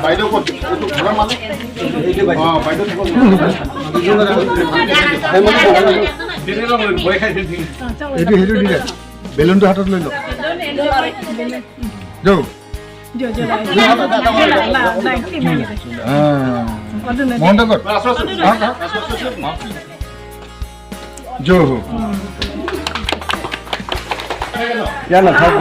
বাইদেউ ক'ত? এইটো ঘৰৰ মালিক। অঁ, বাইদেউ থাকক। এইটো সেইটো দিলে বেলুনটো হাতত লৈ লওক। যাওক। মহন্ত ক'ত? জয় হো। ইয়াত নাথাকো।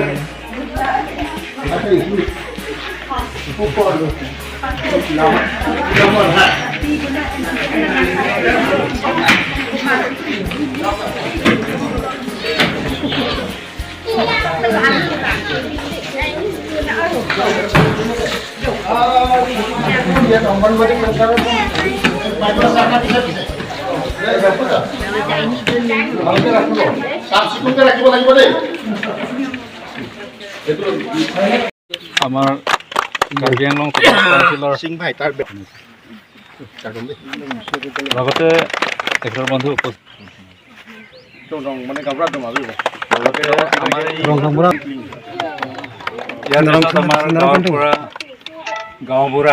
ইয়াত অংগনবাড়ী চেণ্টাৰত ভালকে ৰাখিব, চাফ চিকুণকে ৰাখিব লাগিব দেই। আমাৰ কাৰ্বি আংলং কাউন্সিলৰ সিং ভাই তাৰ লগতে তেখেতৰ বন্ধু উপস্থিত, মানে গাঁওবুঢ়া লগতে আমাৰ এই ইয়াৰ পিছত আমাৰ গাঁৱৰ পৰা গাঁওবুঢ়া